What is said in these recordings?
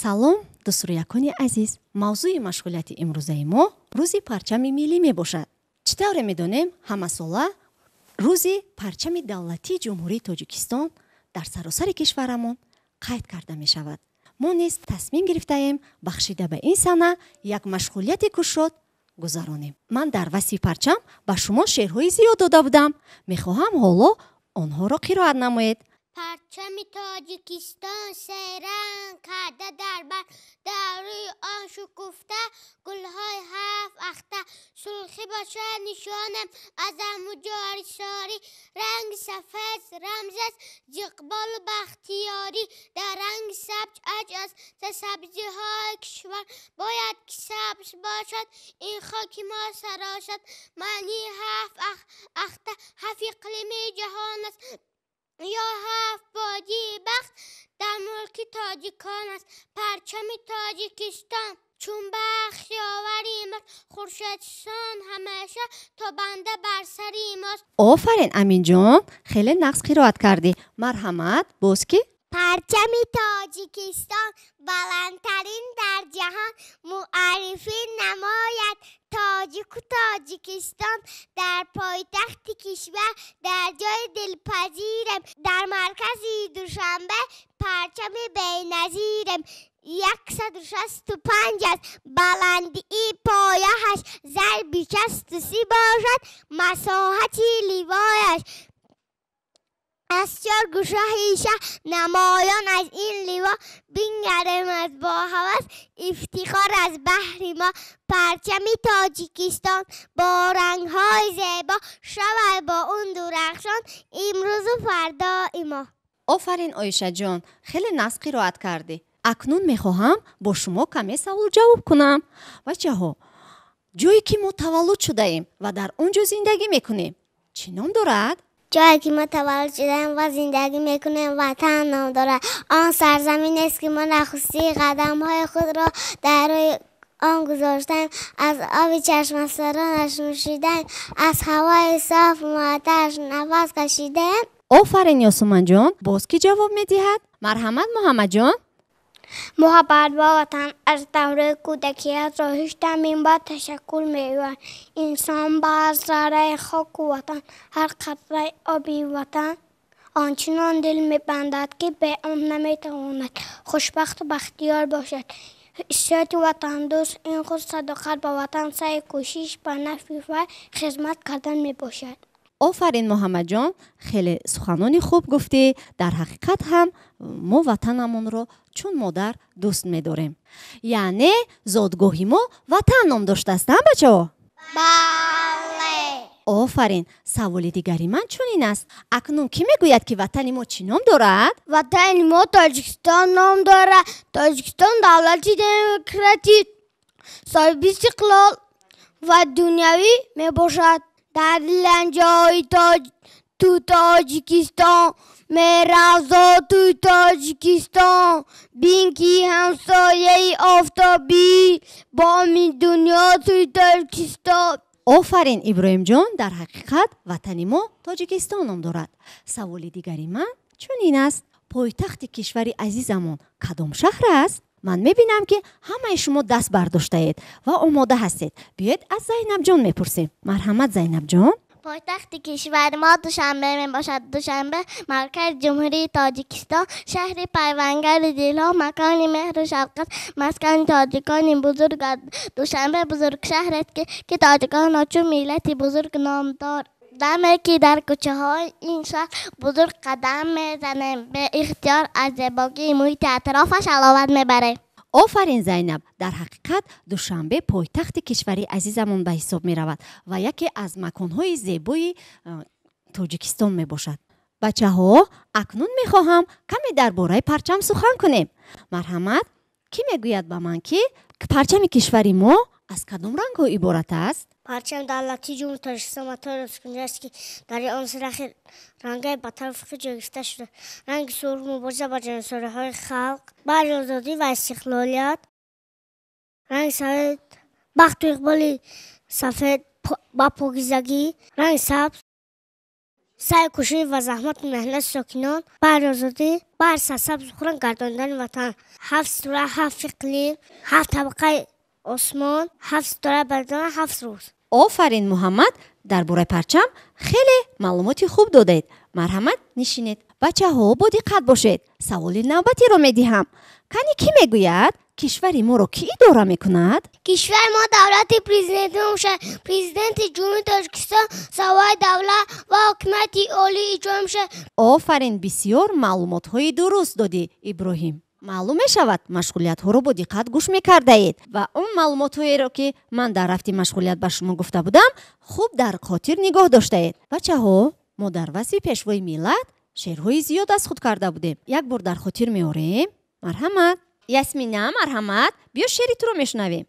Салом, дӯстрӯякони азиз. Мавзӯи машғулияти имрӯзаи мо рӯзи парчами миллӣ мебошад. Чӣ тавре медонем, ҳамасола рӯзи парчами давлатии Ҷумҳурии Тоҷикистон дар саросари кишварамон қайд карда мешавад. Мо низ тасмим гирифтаем, бахшида ба ин сана як машғулияти кушод гузаронем. Ман дар васфи парчам ба шумо шеърҳои зиёд дода будам. Мехоҳам, ҳоло онҳоро қироат намоед. Парчами Тоҷикистон серанг карда дар бар, дар рӯи он шукуфта гулҳои ҳафт ахта. Сурхӣ бошад нишонам аз аму ҷори сорӣ, ранги сафед рамз аст зи иқболу бахтиёрӣ. Дар ранги сабз аҷ аст сабзиҳои кишвар, бояд ки сабз бошад ин хоки мо сарошад. Маънии ҳафт ахта ҳафт иқлими ҷаҳон аст, ё ҳафт бодии бахт дар мулки тоҷикон аст. Парчами Тоҷикистон чун бахт ёвари мост, хуршедсон ҳамеша тобанда бар сари мост. Офарин, Аминҷон, хеле нағз қироат кардӣ. Марҳамат, боз ки? Парчами Тоҷикистон баландтарин дар ҷаҳон, муаррифӣ намояд тоҷику Тоҷикистон. Дар пойтахти кишвар, дар ҷои дилпазирем, дар маркази Душанбе парчами беназирем. 165 аст баландии пояҳаш, зарби 63 бошад масоҳати ливояш. Аз чор гӯшаи шаҳр намоён аз ин ливо, бингарем аз бо ҳавас, ифтихор аз баҳри мо. Парчами Тоҷикистон бо рангҳои зебо, шавад бо он дурахшон имрӯзу фардои мо. Офарин, Оишаҷон, хеле нағз қироат кардӣ. Акнун мехоҳам бо шумо каме савол ҷавоб кунам. Бачаҳо, ҷое ки мо таваллуд шудаем ва дар он ҷо зиндагӣ мекунем, чӣ ном дорад? Ҷое ки мо таваллуд шудаем ва зиндагӣ мекунем, Ватан ном дорад. Он сарзаминест, ки мо нахустин қадамҳои худро дар рӯи он гузоштаем, аз оби чашмасаронаш нӯшидаем, аз ҳавои соф муаттараш нафас кашидаем. Офарин, Ёсуманҷон. Боз кӣ ҷавоб медиҳад? Марҳамат, Муҳаммадҷон. Муҳаббат ба ватан аз давраи кӯдакӣ, аз роҳишта минбаъд ташаккул меёбад. Инсон ба ҳар зарраи хоку ватан, ҳар қатраи оби ватан ончунон дил мебандад, ки бе он наметавонад хушбахту бахтиёр бошад. Ҳиссиёти ватандӯст ин худ садоқат ба ватан, саъю кӯшиш ба нафъи вай хизмат кардан мебошад. Офарин, Муҳаммадҷон, хеле суханони хуб гуфтӣ. Дар ҳақиқат ҳам мо ватанамонро чун модар дӯст медорем, яъне зодгоҳи мо Ватан ном доштааст, а, бачаҳо? Бале. Офарин. Саволи дигари ман чунин аст: акнун кӣ мегӯяд, ки ватани мо чӣ ном дорад? Ватани мо Тоҷикистон ном дорад. Тоҷикистон давлати демократӣ, соҳиби истиқлол ва дунявӣ мебошад. Дар диланҷои ту Тоҷикистон меравзо, ту Тоҷикистон бин, ки ҳамсояи офтобӣ боми дунё туи Тоҷикистон. Офарин, Иброҳимҷон. Дар ҳақиқат ватани мо Тоҷикистон ном дорад. Саволи дигари ман чунин аст: пойтахти кишвари азизамон кадом шаҳр аст? Ман мебинам, ки ҳамаи шумо даст бардоштаед ва омода ҳастед. Биёед, аз Зайнабҷон мепурсем. Марҳамат, Зайнабҷон. Пойтахти кишвари мо Душанбе мебошад. Душанбе маркази Ҷумҳурии Тоҷикистон, шаҳри пайвангари дилҳо, макони меҳру шафқат, маскани тоҷикони бузург аст. Душанбе бузургшаҳрест, ки тоҷиконро чун миллати бузург номдор. Даме ки дар кӯчаҳои ин шаҳр бузург қадам мезанем, беихтиёр аз зебогии муҳити атрофаш ҳаловат мебарем. Офарин, Зайнаб. Дар ҳақиқат Душанбе пойтахти кишвари азизамон ба ҳисоб меравад ва яке аз маконҳои зебои Тоҷикистон мебошад. Бачаҳо, акнун мехоҳам каме дар бораи парчам сухан кунем. Марҳамат, кӣ мегӯяд ба ман, ки парчами кишвари мо аз кадом рангҳо иборат аст? Парчами давлатии Ҷумҳурии Тоҷикистон матои рӯзкунӣ аст, ки дар он се рангаи ба тавофуқӣ ҷой гирифта шуда. Ранги сурх мубориза ба ҷонсориҳои халқ баҳри озодӣ ва истиқлолият, ранги сафед бахту иқболи сафед ба покизагӣ, ранги сабз Саъй, кӯшиш ва заҳмату меҳнати сокинон бар озодӣ, бар сарсабзу хуррам гардондани ватан. Ҳафт ситора, ҳафт иқлим, ҳафт табақаи осмон, ҳафт ситора бардона, ҳафт рӯз. Офарин, Муҳаммад, дар бораи парчам хеле маълумоти хуб додед. Марҳамат, нишинед. Бачаҳо, бо диққат бошед, саволи навбатиро медиҳам. Кани, кӣ мегӯяд, кишвари моро кӣ идора мекунад? Кишвари мо давлати президентӣ мебошад. Президенти Ҷумҳурии Тоҷикистон савои давлат ва ҳокимияти олӣ иҷро мешавад. Офарин, бисёр маълумотҳои дуруст додӣ, Иброҳим. Маълум мешавад, машғулиятҳоро бо диққат гӯш мекардаед ва он маълумотҳоеро, ки ман дар рафти машғулият ба шумо гуфта будам, хуб дар хотир нигоҳ доштаед. Бачаҳо, мо дар васфи пешвои миллат шеърҳои зиёд аз худ карда будем. Як бор дар хотир меорем. Марҳамат, Ясмина, марҳамат, биё, шеъри туро мешунавем.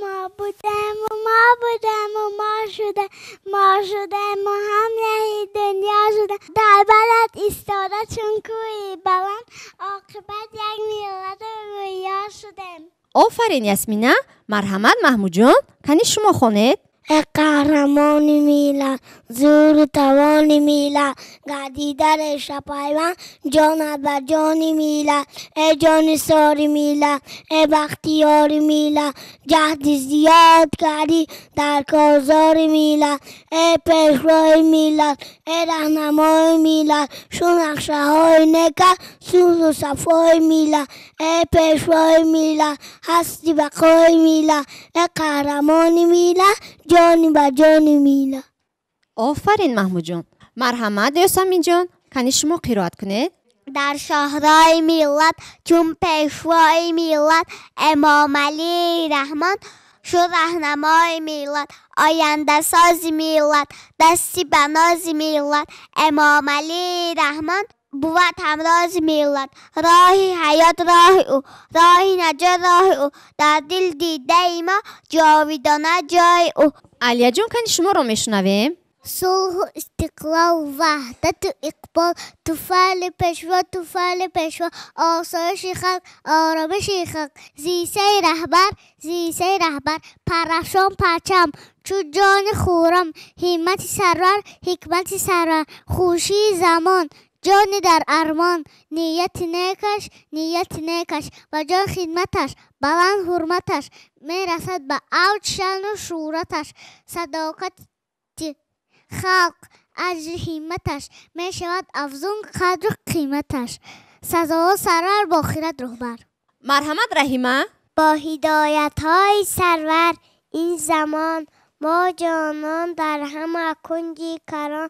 Мо будему, мо будему, мо шуда, мо шудему, ҳамраҳи дунё шуда. Дар балад истода чун кӯҳи баланд, оқибат як миллату гӯё шудем. Офарин, Ясмина. Марҳамат, Маҳмудҷон, кани шумо хонед. Э қаҳрамони миллат, зӯру тавони миллат, гардида решапайванд ҷонат ба ҷони миллат. Э ҷоннисори миллат, э бахтиёри миллат, ҷаҳди зиёд кардӣ дар корзори миллат. Э пешвои миллат, э раҳнамои миллат, шуд нақшаҳои некат сулҳу сафои миллат. Э пешвои миллат, ҳасти бақои миллат, э қаҳрамони миллат, ҷони ба ҷони миллат. Офарин, Маҳмудҷон. Марҳамат, Ёсаминҷон, кани шумо қироат кунед. Дар шоҳрои миллат чун пешвои миллат, Эмомалӣ Раҳмон шуд раҳнамои миллат, ояндасози миллат, дасти ба нози миллат. Эмомалӣ Раҳмон бувад ҳамрози миллат. Роҳи ҳаёт роҳи ӯ, роҳи наҷот роҳи ӯ, дар дил дидаи мо ҷовидона ҷои ӯ. Алияҷон, кани шуморо мешунавем. Сулҳу истиқлол, ваҳдату иқбол, туфайли пешво, туфайли пешво, осоиши халқ, оромиши халқ. Зисаи раҳбар, зисаи раҳбар, парафшон парчам чу ҷони хуррам, ҳиммати сарвар, ҳикмати сарвар, хушии замон, ҷони дар армон, нияти некаш, нияти некаш, ба ҷои хидматаш, баланд ҳурматаш, мерасад ба авҷ шаъну шӯҳраташ, садоқати халқ аҷри ҳимматаш, мешавад афзун қадру қиматаш. Сазовор сарвар, бо хирад роҳбар. Марҳамат, Раҳима. Бо ҳидоятҳои сарвар ин замон, мо ҷонон дар ҳама кунҷи карон,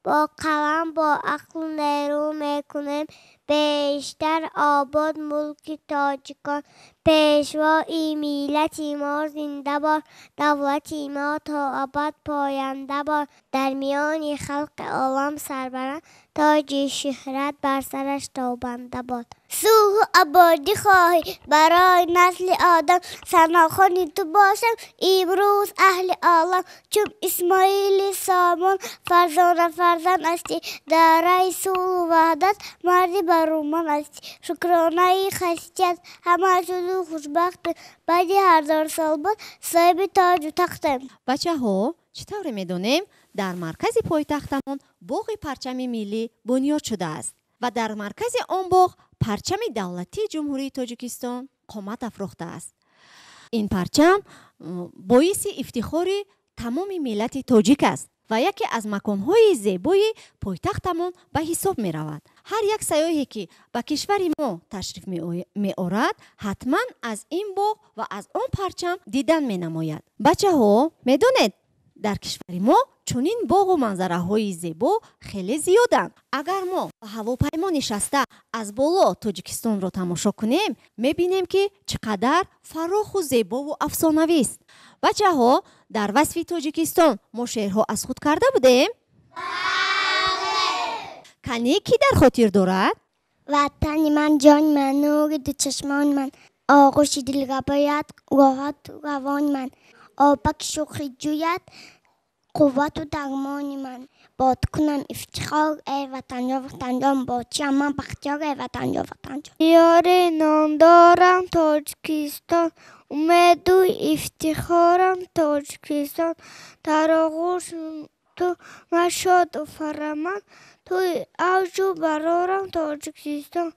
бо қалам, бо ақлу нерӯ мекунем бештар обод мулки тоҷикон. Пешвои миллати мо зинда бод, давлати мо то абад поянда бод. Дар миёни халқи олам сарбаланд, тоҷи шӯҳрат бар сараш тобанда бод. Сулҳу ободӣ хоҳӣ барои насли одам, санохони ту бошам имрӯз аҳли олам. Чун Исмоили Сомон фарзона фарзанд ҳастӣ, дар раҳи сулҳу ваҳдат марди баруманд ҳастӣ. Шукронаи хастият ҳама шуду хушбахтем, баъди ҳазор сол боз соҳиби тоҷу тахтем. Бачаҳо, чӣ тавре медонем, дар маркази пойтахтамон боғи парчами миллӣ бунёд шудааст ва дар маркази он боғ парчами давлатии Ҷумҳурии Тоҷикистон қомат афрохтааст. Ин парчам боиси ифтихори тамоми миллати тоҷик аст ва яке аз маконҳои зебои пойтахтамон ба ҳисоб меравад. Ҳар як сайёҳе, ки ба кишвари мо ташриф меорад, ҳатман аз ин боғ ва аз он парчам дидан менамояд. Бачаҳо, медонед, дар кишвари мо чунин боғу манзараҳои зебо хеле зиёданд. Агар мо ба ҳавопаймо нишаста аз боло Тоҷикистонро тамошо кунем, мебинем, ки чӣ қадар фароху зебову афсонавист. Бачаҳо, дар васфи Тоҷикистон мо шеърҳо аз худ карда будем. Кане, кӣ дар хотир дорад? Ватани ман, ҷони ман, нури дучашмони ман, оғӯши дилрабоят, роҳату равони ман, обаки шӯхӣ ҷӯяд, қуввату дармони ман. Бо ту кунам ифтихор, эй ватанҷон, ватанҷон, бо чиам ман бахтиёр, эй ватанҷон, ватанҷон. Диёри номдорам Тоҷикистон, умеду ифтихорам Тоҷикистон, дар оғӯш ту ман шоду фараманд, туи авҷу барорам Тоҷикистон.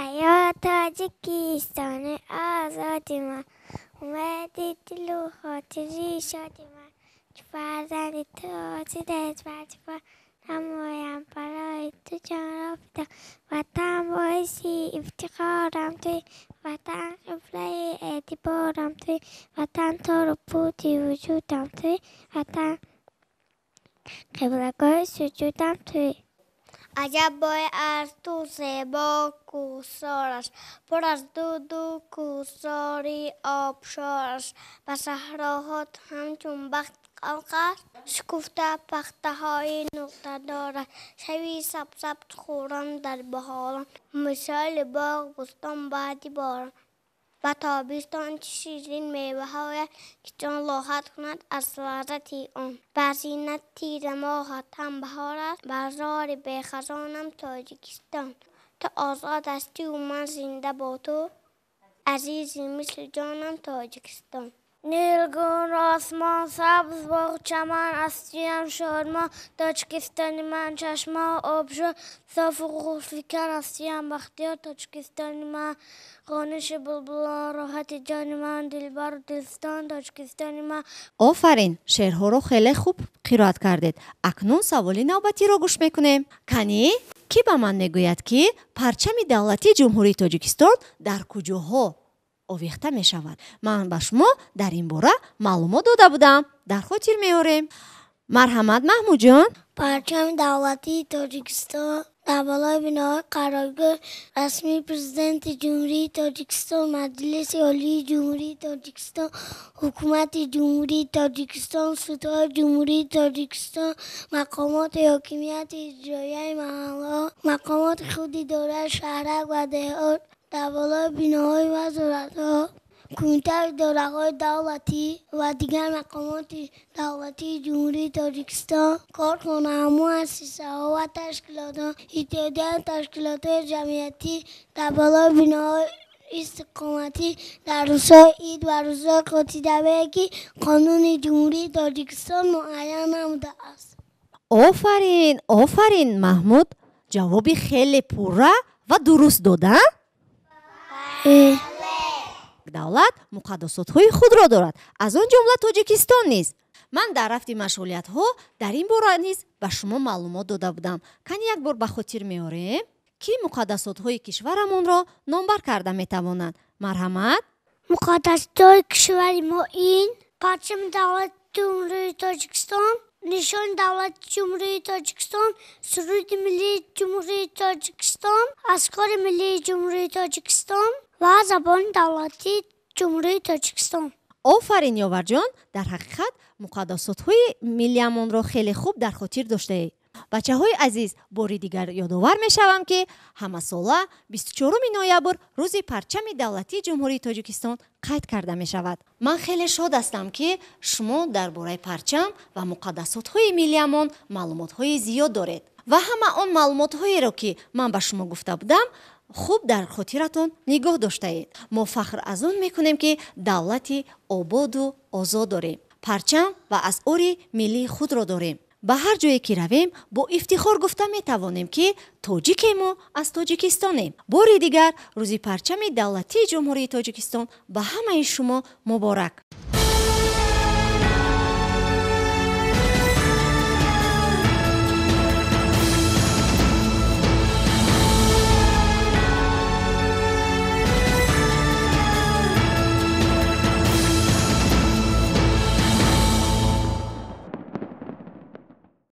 Аё Тоҷикистони озоди ман, умеди дилу хотири шоди ман, чу фарзанди ту осидаст бар намоям барои ту ҷонро фидо. Ватан боиси ифтихорам туи, ватан қиблаи эътиборам туи, ватан тору пуди вуҷудам туи, ватан қиблагоҳи суҷудам туи. Аҷаб бой аз ту зебо кӯҳсораш, пур аз дуду кӯҳсори обшораш, ба саҳроҳо ҳамчун бахт алқаст, шукуфта пахтаҳои нуқтадораш, шави сабсабз хӯрон дар баҳорон, мисоли боғ бӯстон баъди борон. Ба тобистон чӣ ширин меваҳояд, ки ҷон лоҳат кунад аз лаззати он. Бар зинат тирамоҳат ҳам баҳор аст, бар зори бехазонам Тоҷикистон. Ту озод ҳастию ман зинда бо ту, азизи мисли ҷонам Тоҷикистон. Нилгун осмон сабз, боғ чаман, астиям шодмон, Тоҷикистони ман чашма обшор, софу ғурфикан, астиям бахтиёр, Тоҷикистони ман хониши булбулон, роҳати ҷони ман, дилбару дилстон, Тоҷикистони ман. Офарин, шеърҳоро хеле хуб қироат кардед. Акнун саволи навбатиро гӯш мекунем. Канӣ, кӣ ба ман мегӯяд, ки парчами давлатии Ҷумҳурии Тоҷикистон дар куҷоҳо овехта мешавад? Ман ба шумо дар ин бора маълумот дода будам. Дар хотир меорем. Марҳамат, Маҳмудҷон. Парчами давлатии Тоҷикистон дар болои биноҳои қароргоҳи расмии Президенти Ҷумҳурии Тоҷикистон, Маҷлиси Олии Ҷумҳурии Тоҷикистон, Ҳукумати Ҷумҳурии Тоҷикистон, судҳои Ҷумҳурии Тоҷикистон, мақомоти ҳокимияти иҷроияи маҳаллаҳо, мақомоти худидораи шаҳрак ва деҳот, дар болои биноҳои вазоратҳо, кумитаи идораҳои давлатӣ ва дигар мақомоти давлатии Ҷумҳурии Тоҷикистон, корхонаҳо, муассисаҳо ва ташкилотҳо, иттиҳодия, ташкилотҳои ҷамъиятӣ, дар болои биноҳои истиқоматӣ дар рӯзҳои ид ва рӯзҳои хотиравие, ки қонуни Ҷумҳурии Тоҷикистон муайян намудааст. Офарин, офарин, Маҳмуд. Ҷавоби хеле пурра ва дуруст дода. Давлат муқаддасотҳои худро дорад, аз он ҷумла Тоҷикистон низ. Ман дар рафти машғулиятҳо дар ин бора низ ба шумо маълумот дода будам. Кани як бор ба хотир меорем, ки муқаддасотҳои кишварамонро номбар карда метавонанд. Марҳамат. Муқаддасотҳои кишвари мо ин парчами давлати Ҷумҳурии Тоҷикистон, нишони давлати Ҷумҳурии Тоҷикистон, суруди миллии Ҷумҳурии Тоҷикистон, аскори миллии Ҷумҳурии Тоҷикистон ва забони давлатии Ҷумҳурии Тоҷикистон. Офарин, Ёварҷон, дар ҳақиқат муқаддасотҳои миллиамонро хеле хуб дар хотир доштаед. Бачаҳои азиз, бори дигар ёдовар мешавам, ки ҳамасола 24 ноябр рӯзи парчами давлатии Ҷумҳурии Тоҷикистон қайд карда мешавад. Ман хеле шод ҳастам, ки шумо дар бораи парчам ва муқаддасотҳои миллиамон маълумотҳои зиёд доред ва ҳама он маълумотҳоеро, ки ман ба шумо гуфта будам, хуб дар хотиратон нигоҳ доштаед. Мо фахр аз он мекунем, ки давлати ободу озод дорем, парчам ва асъори миллии худро дорем. Ба ҳар ҷое ки равем, бо ифтихор гуфта метавонем, ки тоҷикему аз Тоҷикистонем. Бори дигар рӯзи парчами давлатии Ҷумҳурии Тоҷикистон ба ҳамаи шумо муборак.